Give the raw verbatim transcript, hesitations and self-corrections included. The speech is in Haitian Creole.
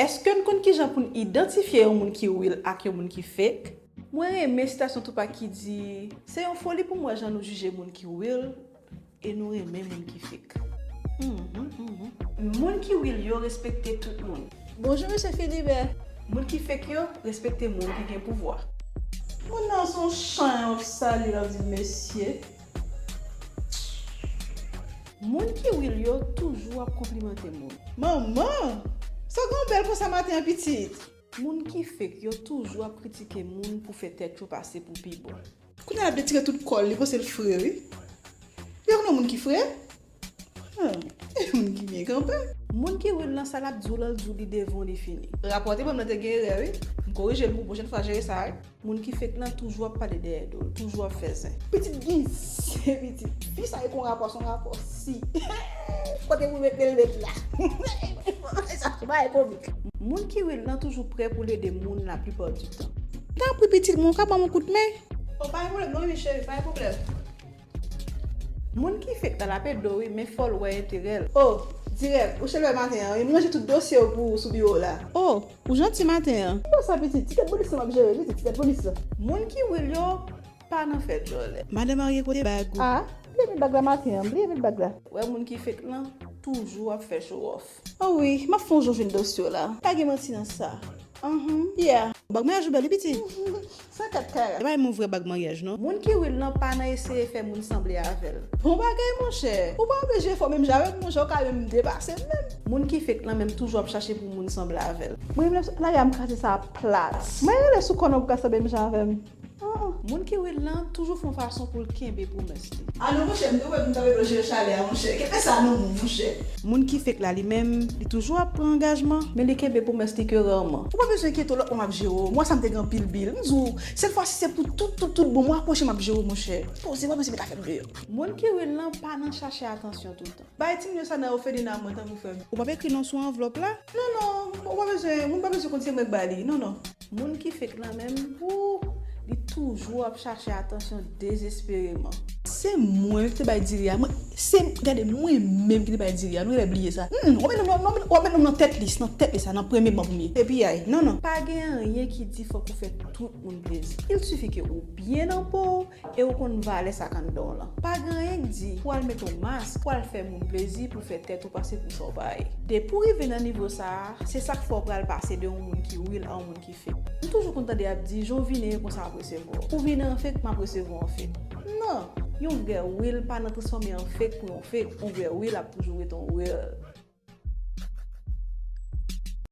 Èske n konn kijan pou n idantifye yon moun ki real ak yon moun ki fake? Mwen renmen sitasyon Tupac ki di, se yon foli pou m wè jan nou jije moun ki real e nou renmen moun ki fake. Mhm, mhm. Moun ki real yo respekte tout moun. Bonjou, mesye Philibert. Moun ki fake yo respekte moun ki gen pouvwa. Moun nan se yon chan w ap salye, l ap di mesye. Moun ki real yo toujou ap konplimante moun. Manman! Sa gen w bèl konsa maten an, pitit? Moun ki fake yo toujou ap kritike moun pou fè tèt yo pase pou pi bon. Kounye a l ap detire tout kò l, li panse l fre, wi. Li pa konn yon moun ki fre? Hmm, e moun ki byen kanpe. Moun ki real lan, sa l ap di w lan, l di w li devan w, li fini. Rapò te ban m nan te gen erè, wi. M korije l pou pwochèn fwa, jere sa, wi. Moun ki fake lan toujou ap pale dèyè do l, toujou ap fè zen. Pitit gen zen, pitit. Fi sa e kon rapò, se yon rapò si. Kote pou met l met la. Sa se bagay komik. Moun ki real lan toujou prè pou l ede moun laplipa di tan. Tanpri pitit mwen, ou ka ban m yon kout men? O, pa gen pwoblèm non, wi cheri, pa gen pwoblèm. Moun ki fake lan l ap ede w, wi, men fò l wè enterè l. O, dirèk, ou se lè maten an, wi, m ranje tout dosye w pou ou sou biwo w la. O, ou janti maten an. Ki bò sa, pitit? Ti tèt bonis lan m ap jere, pitit, ti tèt bonis lan. Moun ki real yo pa nan fè djòlè. Madan marye, kote bag ou? A, bliye met bag la maten an, bliye met bag la. Wè, moun ki fake lan toujou ap fè show off. O wi, m ap fè yon jan jwenn dosye w la. Pa gen manti nan sa. Anhan, yeah. Bag maryaj ou bèl, wi, pitit. San kat kara. E pa yon vrè bag maryaj, non. Moun ki real lan pa nan eseye fè moun sanble avè l. Bon bagay, monchè. Ou pa oblije fè w menm jan avè m, monchè, ou ka menm depase m menm. Moun ki fake lan menm toujou ap chache pou moun sanble avè l. Mwen menm lè lari a m kraze sa plat. Mwen rele sou kò nan pou ka sanble menm jan avè m. Moun ki real lan toujou fè yon fason pou l kenbe pwomès li. A non, monchè, m te wè m t ap ede w jere chalè a, monchè. Kenbe sa nan men w, monchè. Moun ki fake la, li menm, li toujou ap pran angajman, men li kenbe pwomès li ke rarman. Ou pa bezwen enkyete w, lòt mwa m ap jere w. Mwa sa m te gen anpil bil. M di w, sèl fwa si se pou tout, tout, tout bon, mwa pwochen m ap jere w, monchè. Poze, w pa bezwen met afè m deyò. Moun ki real lan pa nan chache atansyon toutan. Bay timoun yo sa nan òfelina mwen tanpri frè m. Ou p ap ekri non sou anvlòp la? Non, non, ou pa bezwen, moun pa bezwen konn se mwen k ba li. Non, non. Moun ki fake lan menm, ou, li toujou ap chache atansyon dezespereman. Se mwen ki te bay diri a. Mwen, se, gade, mwen menm ki te bay diri a. Nou genlè bliye sa. Hmm, w ap met non, non, w ap met non nan tèt lis, nan tèt lis la, nan premye ban pou m ye. Epi ay, non, non. Pa gen anyen ki di fòk ou fè tout moun plezi. Il sifi ke ou byen nan po w, e ou konn valè sa k anndan w lan. Pa gen anyen k di pou w al met yon mask, pou w al fè moun plezi, pou w fè tèt ou pase pou sa w pa ye. Depi w rive nan nivo sa a, se sa k fè w pral pase de yon moun ki real a yon moun ki fake. M toujou konn tande y ap di, jan w vini, e konsa w ap resevwa w. Ou vini an fake, m ap resevwa w an fake. Non! Yon vrè real pa nan transfòme an fake pou yon fake. Yon vrè real ap toujou rete yon real.